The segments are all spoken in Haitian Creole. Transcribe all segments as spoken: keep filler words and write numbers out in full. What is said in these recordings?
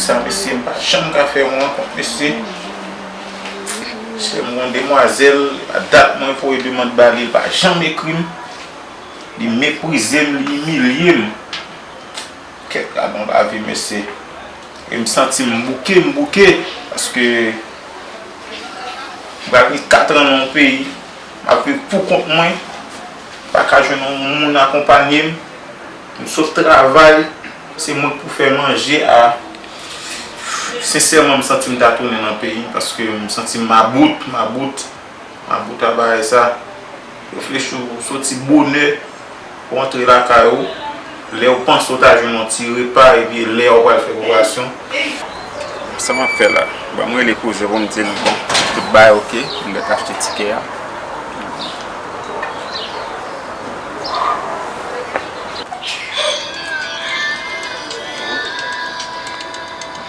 Sa, mesye, m pa janm ka fè wont kont mesye. Se yon demwazèl, a dat mwen voye demann ba li, li pa janm ekri m. Li meprize m, li imilye m. Kèt gadon lavi, mesye. E m santi m bouke, m bouke. Paske m pral gen kat an nan yon peyi. M ap viv pou kont mwen. Pa ka jwenn yon moun akonpanye m. M sot travay. Se mwen k pou fè manje a. Sensèman, m santi m ta tounen nan peyi m paske m santi m mabout, mabout. Mabout a bagay sa. Reflechi w soti bonè, ou antre lakay ou, lè w panse w ta jwenn yon ti repa, epi lè a w pral fè operasyon. Sa m ap fè la? Ban m rele kouzen pou m di l, bon, tout bagay oke, m gentan achte tikè a.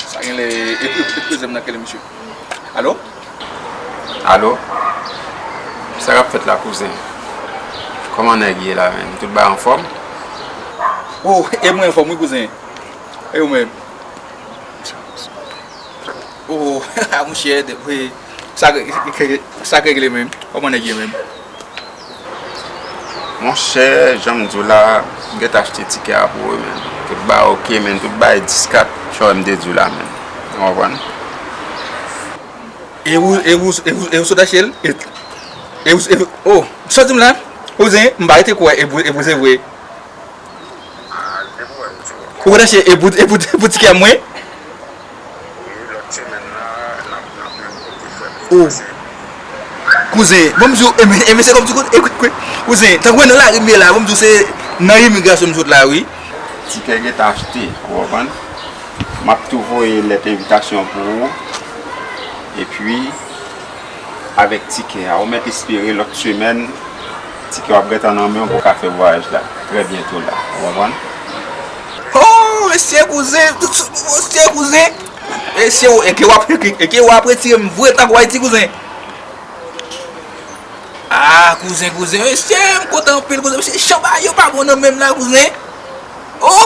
Sa gen lè, e, e, e, kouzen m nan k rele misye. Alo? Alo? Sa k ap fèt la, kouzen? Kòman nèg ye la menm? Tout bagay anfòm? O, e mwen anfòm wi, kouzen. E ou menm? O, a, monchè, wi. Sa k, sa k regle menm? Kòman nèg ye menm? Monchè, jan m di w la, m gentan achte tikè a pou ou, menm. Tout bagay oke, menm. Tout bagay dis kat, jan m te di w la, menm. Ou konprann? E ou, e ou, e ou, e ou sot achte l? E, e ou, e ou, o, sa w di m la? Kouzen, m pa rete kwè, e pou, e pou se vre. Ou konn achte e pou, e pou, e pou tikè a mwen? O. Kouzen, ban m di w, e, e, mesye kòm ti kout, e, kouzen, tankou nan lari m ye la, ban m di w se nan imigrasyon m sot la, wi. Tikè gentan achte, ou konprann? M ap tou voye lèt envitasyon pou ou. Epi, avèk tikè a, ou mèt espere lòt semèn, tikè w ap gentan nan men w pou w ka fè vwayaj la trè byento la. Ou konprann? O, mesye kouzen, mesye kouzen. Mesye, ou, e ke w ap, e ke w ap retire m vre tankou Ayiti, kouzen. A, kouzen, kouzen, mesye, m kontan anpil, kouzen. Mesye, chan bagay yo pa bon nan men m la, kouzen. O!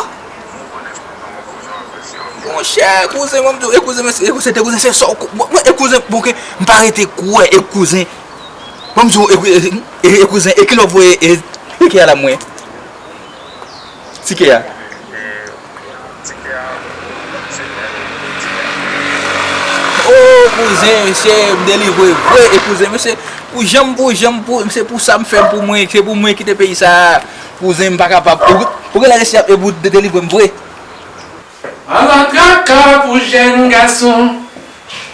Monchè, kouzen, ban m di w, e kouzen, mesye, e kouzen, e kouzen, se sa w ko-, mwen, mwen, e kouzen, bon, ke m pa rete kwè, e kouzen. Ban m di w, e, e, e, e kouzen, e kilè w voye, e, e kè a la mwen? Tikè a. O, kouzen, mesye, m delivre vre, e kouzen, mesye, pou jan m, pou jan m, pou, se pou sa m fè m pou mwen, se pou mwen kite peyi sa a, kouzen, m pa kapab. Ou, ou gen lè resi ap, e pou de-, delivre m vre. Ala traka pou jèn gason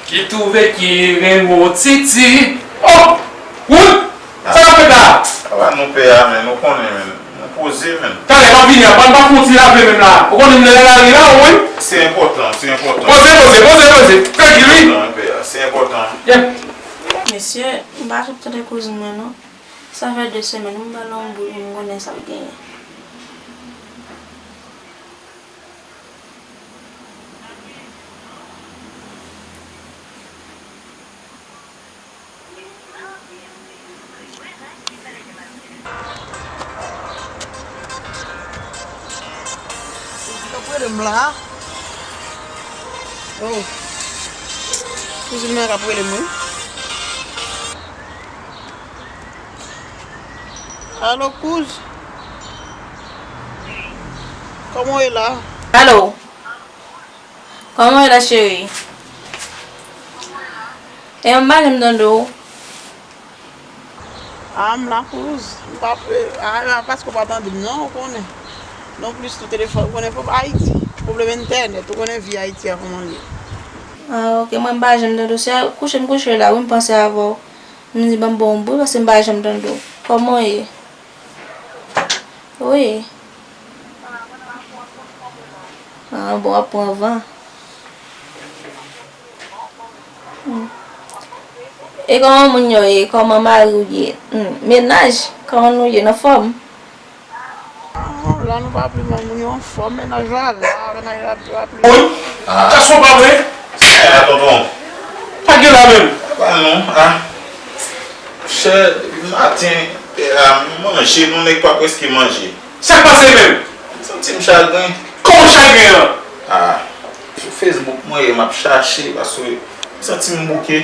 ki twouve ki renmen yon titi. O! Wout! Sa k ap fèt la? Sa va non pè a, menn, ou konnen, menn. Nou poze, menn. Talè m ap vini a, pa, pa fè yon ti lave menm la. Ou konnen m nan lari la, wi. Se enpòtan, se enpòtan. Poze, poze, poze, poze. Trankil, wi. Enpòtan, pè a, se enpòtan. Yeah. Mesye, m pa janm tande kouzin mwen, non. Sa fè de semèn, m ba l yon boul pou m konnen sa l genyen. Kouzen m ap rele m la. Oh. Kouzin mwen k ap rele m, wi. Alo, kouz. Kòman w ye la? Alo. Kòman w ye la, cheri? E m pa janm tande w. A, m la, kouz. M pa, a, a, paske w pa tande m, non, ou konnen. Nonplis tou telefòn, ou konnen, pwob-, Ayiti. Pwoblèm entènèt, ou konnen vi Ayiti a kòman l ye. A, oke, mwen m pa janm tande w. Se kouche m kouche la, wi, m panse avè w. M di, "Ban m ba w yon boul, paske m pa janm tande w. Kòman w ye?" Wi. Ah, bon, w ap pran van. Hmm. E kòman moun yo ye? Kòman mari w ye? Hmm. Mennaj, kòman nou ye? Nan fòm? Ah, la nou pa pli, moun yo anfòm, mennaj la la, mennaj la pa pli. Wi. Ah. Gason pa vre? Sa la, tonton? Pa gen la menm. Pa non, ah. Chè, maten, eh, ah, manje, nou nèg pa prèske manje. Sa k pase menm? M santi m chagren. Kòman chagren an? Ah. Sou Facebook mwen ye, m ap chache paske m santi m bouke.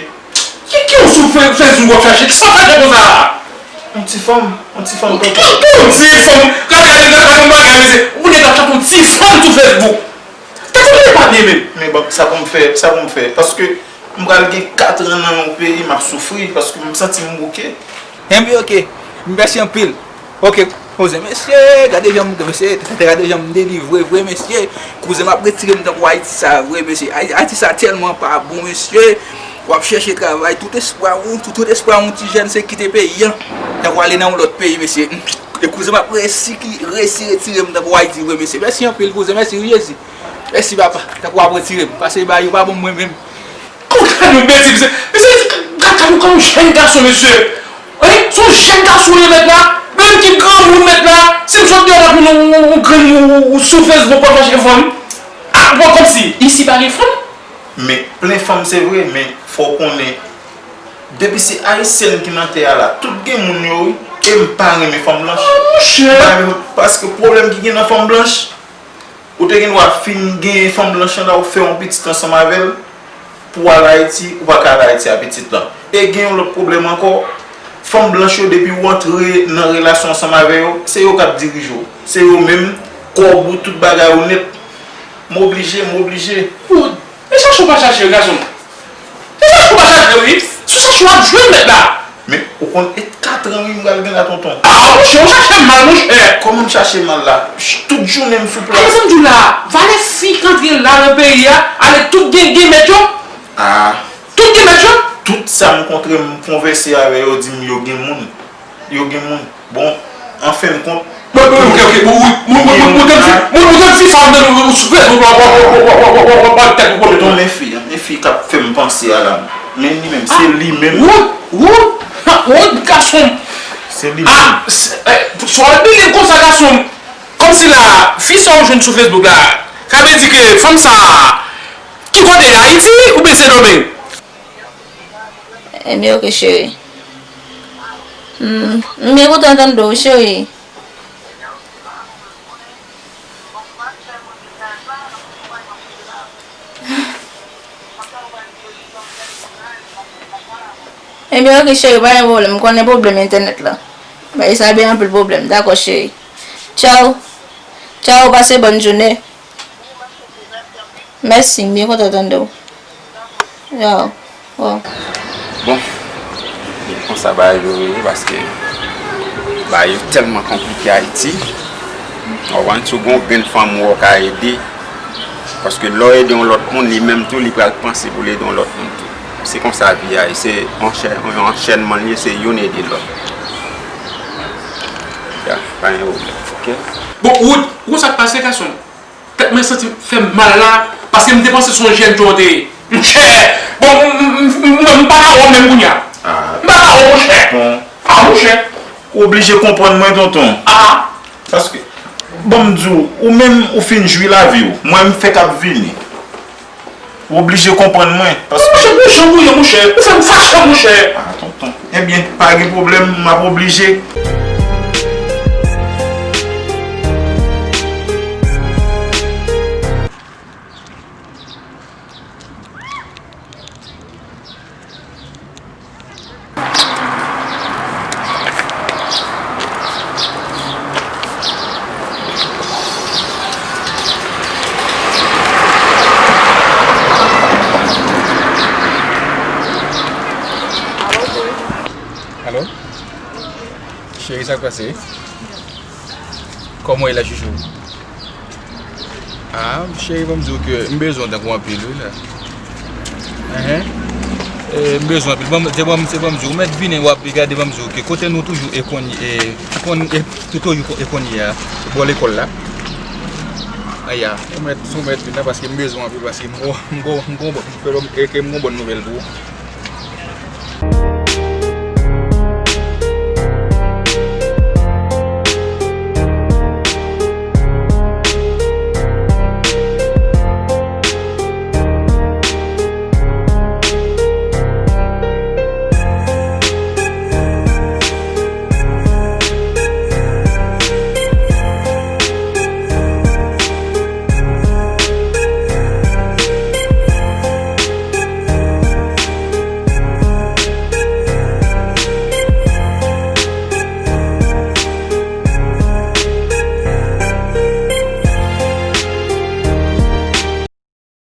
Ki, ki w sou Fe-, Facebook w ap chache? Kisa w chache konsa a? Yon ti fanm, yon ti fanm tonton. Ki, ki yon ti fanm? Gade, gade, gade, gade yon bagay, mesye. Ou nèg ap chache yon ti fanm sou Facebook. Tèt ou pa byen menm. Men bon, sa pou m fè, sa pou m fè. Paske m pral gen kat an nan yon peyi, m ap soufri, paske m santi m bouke. Enben, oke. Mèsi anpil. Oke, kouzen, mesye, gade jan m, mesye, gade jan m delivre vre, mesye. Kouzen, m ap retire m tankou Ayiti sa vre, mesye. Ay-, Ayiti sa tèlman pa bon, mesye. W ap chèche travay, tout espwa ou, tout, tout espwa yon ti jèn se kite peyi a. Tankou ale nan yon lòt peyi, mesye. E kouzen, m ap resi ki, resi retire m tankou Ayiti vre, mesye. Mèsi anpil, kouzen, mèsi wi Jezi. Mèsi papa, tankou w ap retire m. Pase ba yo pa bon mwen menm. Kòm gad yon betiz, mesye, gad, gad yon, gad yon jèn gason, mesye. Wi, se yon jèn gason li mèt la, menm ki granmoun mèt la, si m sot deyò m ap jwenn yon, yon, yon grenn ou, ou sou Facebook w ap chache fanm. Ah, bon, kòmsi, isi pa gen fanm? Men, plen fanm se vre, men fò w konnen, depi se ayisyèn ki nan tè a la, tout gen moun yo, wi, e m pa renmen fanm blanch. Ah, monchè! M pa renmen, paske pwoblèm ki gen nan fanm blanch, ou te gen dwa fin gen fanm blanch lan la, ou fè yon pitit ansanm avè l, pou w al Ayiti, ou pa ka al Ayiti a pitit lan. E gen yon lòt pwoblèm ankò, fanm blanch yo, depi w antre nan relasyon ansanm avè yo, se yo k ap dirije w. Se yo menm, kòb ou, tout bagay ou nèt. M oblije, m oblije. Wood, e chache w pa chache, gason m. E chache w pa chache, wi. Si w chache w ap jwenn mèt la. Men, ou konn, e katran wi m pral gen la, tonton. Ah, monchè, ou chache m mal, monchè. Kòman m chache mal la? Ch-, tout jounen m sou plas. Kisa m di w la? Valè fi k antre la nan peyi a, ale tout gen, gen mèt yo. Ah. Tout gen mèt yo. Tout sa m kontre m konvèse avè yo di m yo gen moun. Yo gen moun. Bon, an fen kont, bon, bon, ok, ok, bon, wi, moun, moun, moun, moun, moun, moun, moun, moun, fi sa m nan sou Facebook la, w ap, w ap, w ap, w ap, w ap, w ap, w ap tèt ou kote tou. Men fi, men fi k ap fè m panse a la. Men li menm, se li menm. Wood, Wood, ha, Wood, gason m. Se li menm. Ah, s-, eh, sa w ap believe konsa, gason m. Kòmsi la, fi sa w jwenn sou Facebook la, sa vle di ke fanm sa, ki kote l, Ayiti oubyen Sendomeng? Ebyen, oke, cheri. M, m byen kontan tande w, cheri. Ebyen, oke, cheri, pa gen pwoblèm. M konnen pwoblèm entènèt la. Bagay sa bay anpil pwoblèm. Dakò, cheri. Tchaw. Tchaw, pase bòn jounen. Mèsi, m byen kontan tande w. Yo, bon. Bon, e konsa bagay yo ye, paske bagay yo tèlman konplike Ayiti. W konprann, si w gen yon grenn fanm ou wè w ka ede, paske lè w ede yon lòt moun, li menm tou, li pral panse pou l ede yon lòt moun tou. Se konsa vi a ye, se yon chè-, yon anchènman li ye, se youn ede lòt. Ya, pa gen pwoblèm, oke? Bon, Wood, ou konn sa k pase, gason m? Tèt mwen santi fè m mal la, paske m te panse se yon jèn jan w te ye. Monchè! Bon, m, m, m, m, m pa ka wè w menm kounye a. Ah. M pa ka wè w, monchè. Bon. Ah, monchè. Ou oblije konprann mwen, tonton. Ah. Paske, ban m di w, ou menm, ou fin jwi lavi w. Mwen, m fèk ap vini. Ou oblije konprann mwen, paske... Monchè, pou jan ou ye, monchè, ou fè m fache, monchè. Ah, tonton. Ebyen, pa gen pwoblèm, m ap oblije. Alo? Cheri, sa k pase? Kòman w ye la, chouchou? Ah, cheri, ban m di w ke m bezwen w tankou anpil, wi, la. Enhen. E, m bezwen w anpil. Ban m, se ban m, se ban m di w, ou mèt vini, w ap gade, ban m di w ke kote nou toujou e konn, e, konn, e, toujou e konn ye a, bò lekòl la. Aya, ou mèt, ou mèt vin la, paske m bezwen w anpil, paske m gon, m gon, m gon, m gon, e ke m gon bòn nouvèl pou ou.